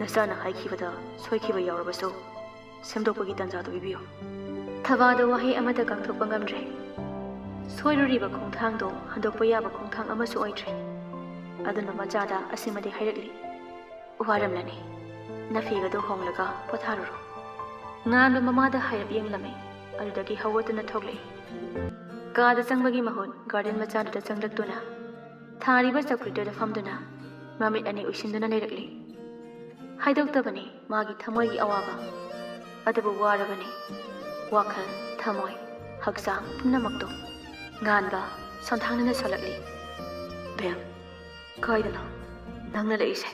ꯅꯆꯥꯅ ꯍꯥꯏꯈꯤꯕꯗ ꯁꯣꯏꯈꯤꯕ ꯌꯥꯎꯔꯕꯁꯨ ꯁꯦꯝꯗꯣꯛꯄꯒꯤ ꯇꯥꯟꯖꯥꯗꯨ ꯄꯤꯕꯤꯌꯨ꯫ ꯊꯕꯥꯗ ꯋꯥꯍꯩ ꯑꯃꯠꯇ ꯀꯥꯡꯊꯣꯛꯄ ꯉꯝꯗ꯭ꯔꯦ꯫ ꯁꯣꯏꯔꯨꯔꯤꯕ ꯈꯣꯡꯊꯥꯡꯗꯣ ꯍꯟꯗꯣꯛꯄ ꯌꯥꯕ ꯈꯣꯡꯊꯥꯡ ꯑꯃꯁꯨ ꯑꯣꯏꯗ꯭ꯔꯦ꯫ ꯑꯗꯨꯅ ꯃꯆꯥꯗ ꯑꯁꯤꯃꯗꯤ ꯍꯥꯏꯔꯛꯂꯤ, "ꯋꯥꯔꯝꯂꯅꯤ꯫ ꯅꯐꯤꯒꯗꯨ ꯍꯣꯡꯂꯒ ꯄꯣꯊꯥꯔꯨꯔꯣ꯫" ꯉꯥꯟꯕ ꯃꯃꯥꯗ ꯍꯥꯏꯔꯞ ꯌꯦꯡꯂꯝꯃꯤ꯫ ꯑꯗꯨꯗꯒꯤ ꯍꯧꯒꯠꯇꯨꯅ ꯊꯣꯛꯂꯛꯏ꯫ ꯀꯥꯗ ꯆꯪꯕꯒꯤ ꯃꯍꯨꯠ ꯒꯥꯔꯗꯦꯟ ꯃꯆꯥꯗꯨꯗ ꯆꯪꯂꯛꯇꯨꯅ ꯊꯥꯔꯤꯕ ꯆꯧꯀ꯭ꯔꯤꯗꯨꯗ ꯐꯝꯗꯨꯅ ꯃꯃꯤꯠ ꯑꯅꯤ ꯎꯏꯁꯤꯟꯗꯨꯅ ꯂꯩꯔꯛꯂꯤ꯫ ꯍꯥꯏꯗꯣꯛꯇꯕꯅꯤ ꯃꯥꯒꯤ ꯊꯃꯣꯏꯒꯤ ꯑꯋꯥꯕ꯫ ꯑꯗꯨꯕꯨ ꯋꯥꯔꯕꯅꯤ꯫ ꯋꯥꯈꯜ, ꯊꯃꯣꯏ, ꯍꯛꯆꯥꯡ ꯄꯨꯝꯅꯃꯛꯇꯣ꯫ ꯉꯥꯟꯕ ꯁꯣꯟꯊꯥꯡꯅꯅ ꯁꯣꯜꯂꯛꯂꯤ꯫ "ꯕꯦꯝ, ꯀꯥꯏꯗꯅꯣ ꯅꯪꯅ ꯂꯩꯔꯤꯁꯦ?"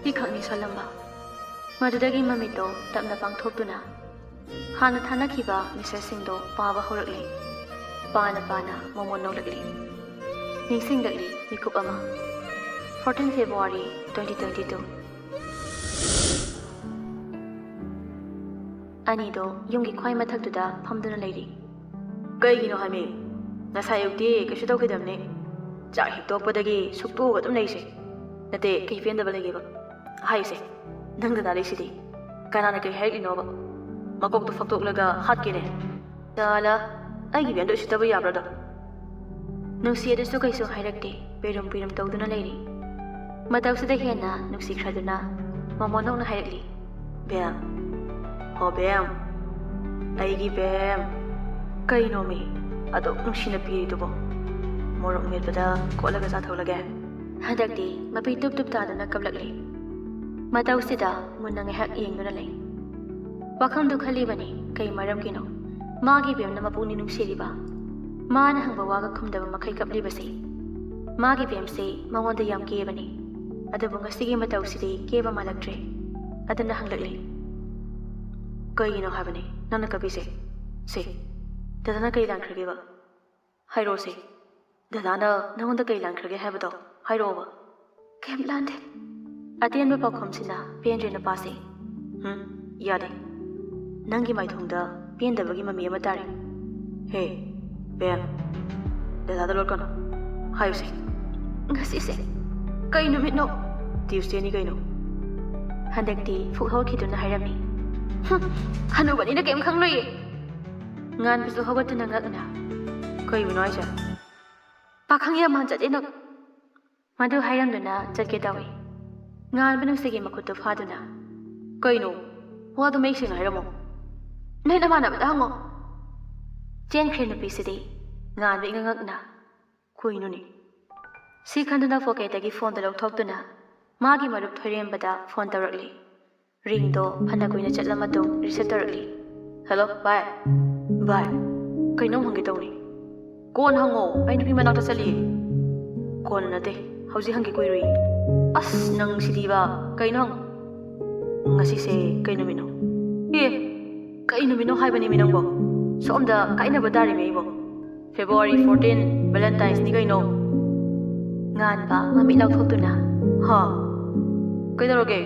ꯇꯤꯈꯛꯅꯤ ꯁꯣꯜꯂꯝꯕ꯫ ꯃꯗꯨꯗꯒꯤ ꯃꯃꯤꯠꯇꯣ ꯇꯞꯅ ꯄꯥꯡꯊꯣꯛꯇꯨꯅ ꯍꯥꯟꯅ ꯊꯥꯅꯈꯤꯕ ꯃꯦꯁꯦꯖꯁꯤꯡꯗꯣ ꯄꯥꯕ ꯍꯧꯔꯛꯂꯤ꯫ ꯄꯥꯅ ꯄꯥꯅ ꯃꯣꯃꯣꯟ ꯅꯣꯛꯂꯛꯂꯤ꯫ ꯅꯤꯡꯁꯤꯡꯂꯛꯂꯤ ꯃꯤꯀꯨꯞ ꯑꯃ꯫ Fourteen February twenty twenty two꯫ ꯑꯅꯤꯗꯣ ꯌꯨꯝꯒꯤ ꯈ꯭ꯋꯥꯏ ꯃꯊꯛꯇꯨꯗ ꯐꯝꯗꯨꯅ ꯂꯩꯔꯤ꯫ "ꯀꯩꯒꯤꯅꯣ ꯍꯥꯏꯃꯤ? ꯉꯁꯥꯏ ꯑꯌꯨꯛꯇꯤ ꯀꯩꯁꯨ ꯇꯧꯈꯤꯗꯕꯅꯤ꯫ ꯆꯥꯛ ꯍꯦꯛ ꯇꯣꯛꯄꯗꯒꯤ ꯁꯨꯛꯇꯣꯛꯑꯒ ꯑꯗꯨꯝ ꯂꯩꯁꯦ꯫ ꯅꯠꯇꯦ, ꯀꯩ ꯄꯦꯟꯗꯕ ꯂꯩꯒꯦꯕ? ꯍꯥꯏꯌꯨꯁꯦ, ꯅꯪ ꯗꯗꯥ ꯂꯩꯁꯤꯗꯤ꯫ ꯀꯅꯥꯅ ꯀꯩ ꯍꯥꯏꯔꯛꯂꯤꯅꯣꯕ? ꯃꯀꯣꯛꯇꯣ ꯐꯛꯇꯣꯛꯂꯒ ꯍꯥꯠꯀꯦꯅꯦ꯫ ꯆꯥꯂꯥ, ꯑꯩꯒꯤ ꯕꯦꯝꯗꯣ ꯎꯁꯤꯠꯇꯕ ꯌꯥꯕ꯭ꯔꯥꯗꯣ? ꯅꯨꯡꯁꯤ ꯑꯗꯨꯁꯨ ꯀꯩꯁꯨ ꯍꯥꯏꯔꯛꯇꯦ, ꯄꯦꯔꯨꯝ ꯄꯦꯔꯨꯝ ꯇꯧꯗꯨꯅ ꯂꯩꯔꯤ꯫" ꯃꯇꯧꯁꯤꯗ ꯍꯦꯟꯅ ꯅꯨꯡꯁꯤꯈ꯭ꯔꯗꯨꯅ ꯃꯃꯣꯟ ꯅꯣꯛꯅ ꯍꯥꯏꯔꯛꯂꯤ, "ꯕꯦꯝ, ꯍꯣ ꯕꯦꯝ, ꯑꯩꯒꯤ ꯕꯦꯝ, ꯀꯩꯅꯣꯃꯤ ꯑꯗꯨꯛ ꯅꯨꯡꯁꯤꯅ ꯄꯤꯔꯤꯗꯨꯕꯣ? ꯃꯣꯔꯣꯛ ꯃꯦꯠꯄꯗ ꯀꯣꯠꯂꯒ ꯆꯥꯊꯣꯛꯂꯒꯦ꯫" ꯍꯟꯗꯛꯇꯤ ꯃꯄꯤ ꯇꯨꯞ ꯇꯨꯞ ꯇꯥꯗꯨꯅ ꯀꯞꯂꯛꯂꯤ꯫ ꯃꯇꯧꯁꯤꯗ ꯃꯨꯟꯅ ꯉꯥꯏꯍꯥꯛ ꯌꯦꯡꯗꯨꯅ ꯂꯩ꯫ ꯋꯥꯈꯜꯗꯨ ꯈꯜꯂꯤꯕꯅꯤ, ꯀꯩ ꯃꯔꯝꯒꯤꯅꯣ ꯃꯥꯒꯤ ꯕꯦꯝꯅ ꯃꯄꯨꯛꯅꯤꯡ ꯅꯨꯡꯁꯤꯔꯤꯕ? ꯃꯥꯅ ꯍꯪꯕ ꯋꯥꯒ ꯈꯨꯝꯗꯕ ꯃꯈꯩ ꯀꯞꯂꯤꯕꯁꯤ꯫ ꯃꯥꯒꯤ ꯕꯦꯝꯁꯤ ꯃꯉꯣꯟꯗ ꯌꯥꯝ ꯀꯦꯕꯅꯤ꯫ ꯑꯗꯨꯕꯨ ꯉꯁꯤꯒꯤ ꯃꯇꯧꯁꯤꯗꯤ ꯀꯦꯕ ꯃꯥꯜꯂꯛꯇ꯭ꯔꯦ꯫ ꯑꯗꯨꯅ ꯍꯪꯂꯛꯂꯤ, "ꯀꯩꯒꯤꯅꯣ ꯍꯥꯏꯕꯅꯤ ꯅꯪꯅ ꯀꯞꯄꯤꯁꯦ? ꯁꯦ, ꯗꯗꯥꯅ ꯀꯩ ꯂꯥꯟꯈ꯭ꯔꯒꯦꯕ? ꯍꯥꯏꯔꯛꯑꯣꯁꯦ, ꯗꯗꯥꯅ ꯅꯉꯣꯟꯗ ꯀꯩ ꯂꯥꯟꯈ꯭ꯔꯒꯦ ꯍꯥꯏꯕꯗꯣ ꯍꯥꯏꯔꯛꯑꯣꯕ꯫" "ꯀꯩꯝ ꯂꯥꯟꯗꯦ, ꯑꯇꯦꯟꯕ ꯄꯥꯎꯈꯨꯝꯁꯤꯅ ꯄꯦꯟꯗ꯭ꯔꯦ ꯅꯨꯄꯥꯁꯦ꯫ ꯍꯨꯝ, ꯌꯥꯗꯦ꯫ ꯅꯪꯒꯤ ꯃꯥꯏꯊꯣꯡꯗ ꯄꯦꯟꯗꯕꯒꯤ ꯃꯃꯤ ꯑꯃ ꯇꯥꯔꯦ꯫ ꯍꯦ, ꯕꯦꯝ, ꯗꯗꯥꯗ ꯂꯣꯠꯀꯅꯨ꯫ ꯍꯥꯏꯌꯨꯁꯦ꯫ ꯉꯁꯤꯁꯦ ꯀꯩ ꯅꯨꯃꯤꯠꯅꯣ? ꯇ꯭ꯌꯨꯁꯗꯦꯅꯤ ꯀꯩꯅꯣ꯫ ꯍꯟꯗꯛꯇꯤ ꯐꯨꯛ ꯍꯧꯈꯤꯗꯨꯅ ꯍꯥꯏꯔꯝꯃꯤ꯫ ꯍꯨꯝ, ꯍꯅꯨꯕꯅꯤꯅ ꯀꯩꯝ ꯈꯪꯂꯣꯏꯌꯦ꯫ ꯉꯥꯟꯕꯁꯨ ꯍꯧꯒꯠꯇꯨꯅ ꯉꯛꯅ, ꯀꯩꯕꯨꯅꯣ ꯍꯥꯏꯁꯦ? ꯄꯥꯈꯪ ꯌꯥꯝ ꯃꯥꯟ ꯆꯠꯂꯦ ꯅꯪ꯫ ꯃꯗꯨ ꯍꯥꯏꯔꯝꯗꯨꯅ ꯆꯠꯀꯦ ꯇꯧꯏ꯫ ꯉꯥꯟꯕ ꯅꯨꯡꯁꯤꯒꯤ ꯃꯈꯨꯠꯇꯨ ꯐꯥꯗꯨꯅ, ꯀꯩꯅꯣ? ꯋꯥꯗꯨ ꯃꯌꯦꯛ ꯁꯦꯡꯅ ꯍꯥꯏꯔꯝꯃꯣ꯫ ꯅꯣꯏ ꯅꯃꯥꯟꯅꯕꯗ ꯍꯪꯉꯣ꯫ ꯆꯦꯟꯈ꯭ꯔꯦ ꯅꯨꯄꯤꯁꯤꯗꯤ꯫ ꯉꯥꯟꯕ ꯏꯉꯛ ꯉꯛꯅ, ꯀꯩꯅꯣꯅꯦ? ꯁꯤ ꯈꯟꯗꯨꯅ ꯄꯣꯀꯦꯠꯇꯒꯤ ꯐꯣꯟꯗꯨ ꯂꯧꯊꯣꯛꯇꯨꯅ ꯃꯥꯒꯤ ꯃꯔꯨꯞ ꯊꯣꯏꯔꯦꯝꯕꯗ ꯐꯣꯟ ꯇꯧꯔꯛꯂꯤ꯫ ꯔꯤꯡꯗꯣ ꯐꯅ ꯀꯨꯏꯅ ꯆꯠꯂ ꯃꯇꯨꯡ ꯔꯤꯁꯤꯞ ꯇꯧꯔꯛꯂꯤ꯫ ꯍꯦꯜꯂꯣ, ꯚꯥꯏ꯫ ꯚꯥꯏ, ꯀꯩꯅꯣꯝ ꯍꯪꯒꯦ ꯇꯧꯅꯤ꯫ ꯀꯣꯟ ꯍꯪꯉꯣ, ꯑꯩ ꯅꯨꯄꯤ ꯃꯅꯥꯛꯇ ꯆꯠꯂꯤ꯫ ꯀꯣꯟ ꯅꯠꯇꯦ, ꯍꯧꯖꯤꯛ ꯍꯪꯒꯦ ꯀꯨꯏꯔꯨꯏ꯫ ꯑꯁ, ꯅꯪ ꯁꯤꯗꯤꯕ, ꯀꯩꯅꯣ ꯍꯪ-, ꯉꯁꯤꯁꯦ ꯀꯩ ꯅꯨꯃꯤꯠꯅꯣ? ꯑꯦ, ꯀꯩ ꯅꯨꯃꯤꯠꯅꯣ ꯍꯥꯏꯕꯅꯤꯃꯤ ꯅꯪꯕꯣ? ꯁꯣꯝꯗ ꯀꯥꯏꯅꯕ ꯇꯥꯔꯦꯃꯤ ꯑꯩꯕꯣ꯫ February fourteen, Valentine's ꯅꯤ ꯀꯩꯅꯣ꯫ ꯉꯥꯟꯕ ꯃꯃꯤꯠ ꯂꯥꯎꯊꯣꯛꯇꯨꯅ, ꯍꯥ? ꯀꯩꯗꯧꯔꯒꯦ?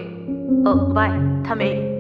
ꯑꯣ, ꯚꯥꯏ, ꯊꯝꯃꯦ ꯑꯩ꯫